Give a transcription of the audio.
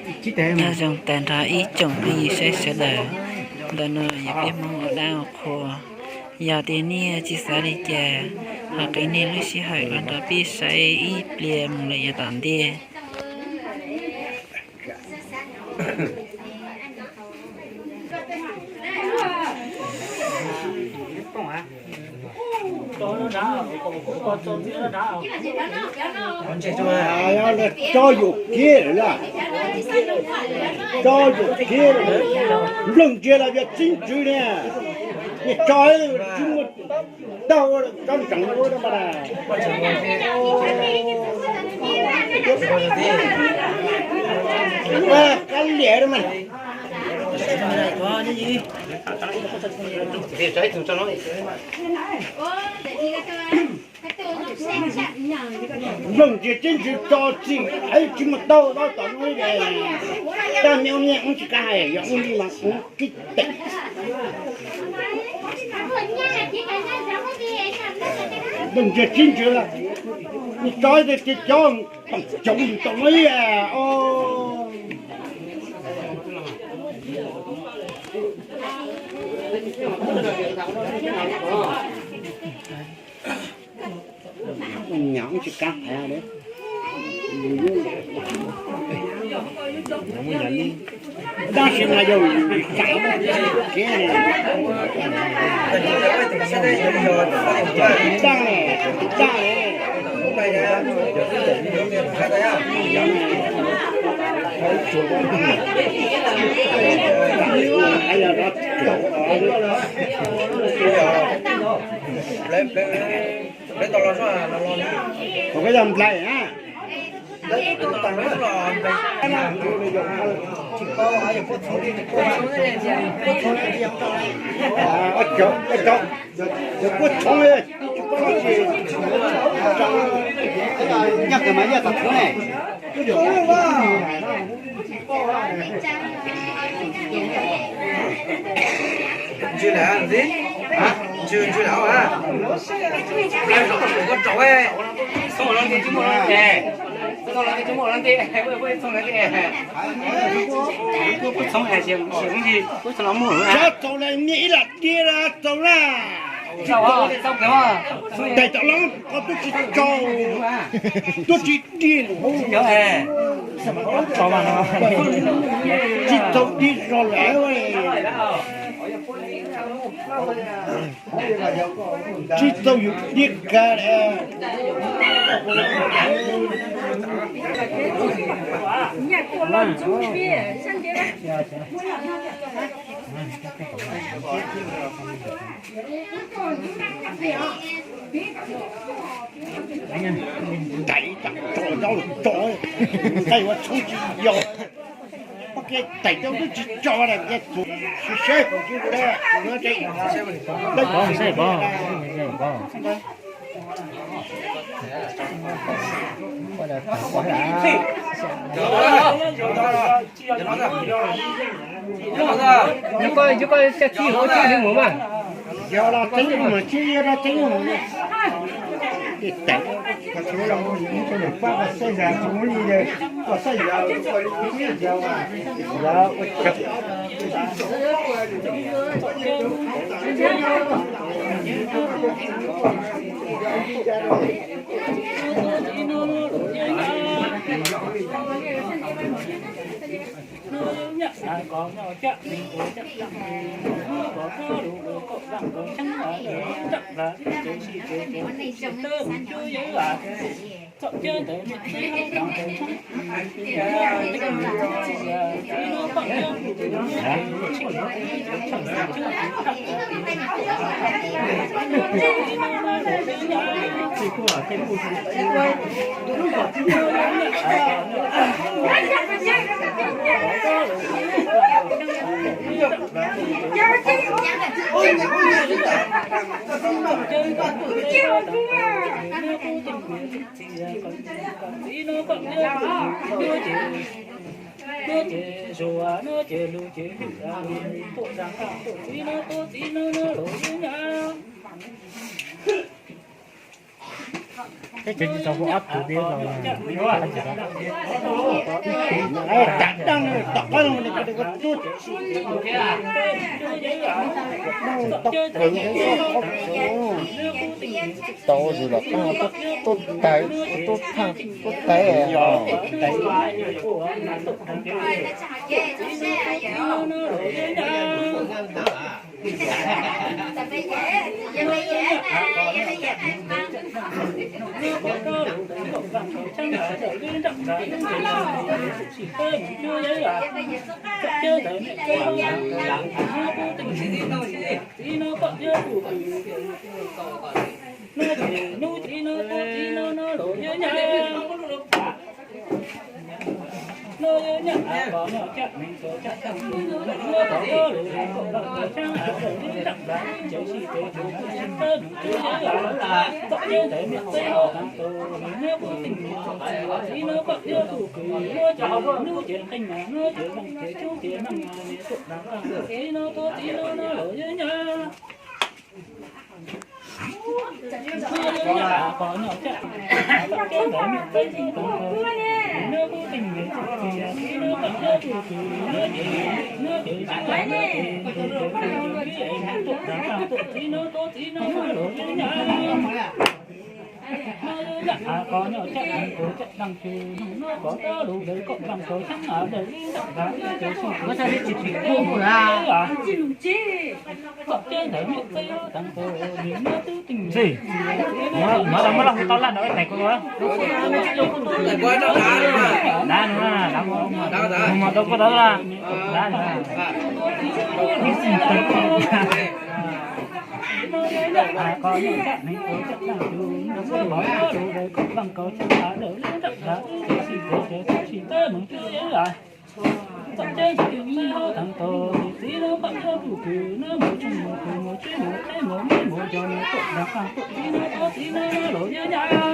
Nyob zoo tag nrho ib tsoom phooj ywg saib sawv daws, ntawm no yog peb Hmoob ua dab ua qhua. Yog tias nej tsis xav li cas, ho qee nej lub sij hawm los nrog peb saib ib pliag mus lawm yav tom ntej. Coj yuam kiag lawm, coj yuam kiag, nplooj ntsiag los yog txiv ntsws ne, niag tso tsis muaj taug, tso ntseev ua da ma da. Kab liam da ma. Nplooj ntsiag txiv ntsws tso txim, tsis muaj taug, tsis muaj taug, tag me ub niag ub tsis kav hais, yog ub li mas ub kib teem. Nplooj ntsiag txiv ntsws lawm, tso ces cov toom coob tau no ib o. Nyam tsis kav hais. Tab sis mas yog yus xav, daj ne, daj ne. Kuv koj yog nplaig na. Kuv txhoov, nyob kawg mas yog txhoov ne. Ntsws lawm ntxiv, ntsws, ntsws lawm a. Koj rau, koj rau, txhooj los ntej, tsis muaj los ntej, txhooj los ntej, txhooj los ntej. Txhoov hais tias, txhoov los mus, txhoov los mus. Txhoov los ntej ib lam tiag los txhoov na. Tais tom loob koj twb tsis txaus, twb tsis dig, tsis txaus dig zog lawm. Tsis txaus yus dig kag. Ntais ib tag tso zaub los tso, nqaij ua tshoob tsis yog. Pab kiag tais zaub twb tsis tso lawm, saib saib kuv tsis ua dab, kuv nyob tsev. Yog koj, yog koj caj txij ua txij li mus mas. Yog los txeeb mus, tsis yog los txeeb mus. Tej tais, koj txhob los mus, koj saib zas tsis muaj li, koj saib zas, koj li yog, yog ua tsaug. Ces tsis tau hu ob tug thiab los. Tam dab tom qab los tau zus los tuaj tag, tuaj tag. Ntxim, no tau muab laj hu tau laj no ib tais kuv ua. Dav no, mus mos tau kuj tau laj. Dav no.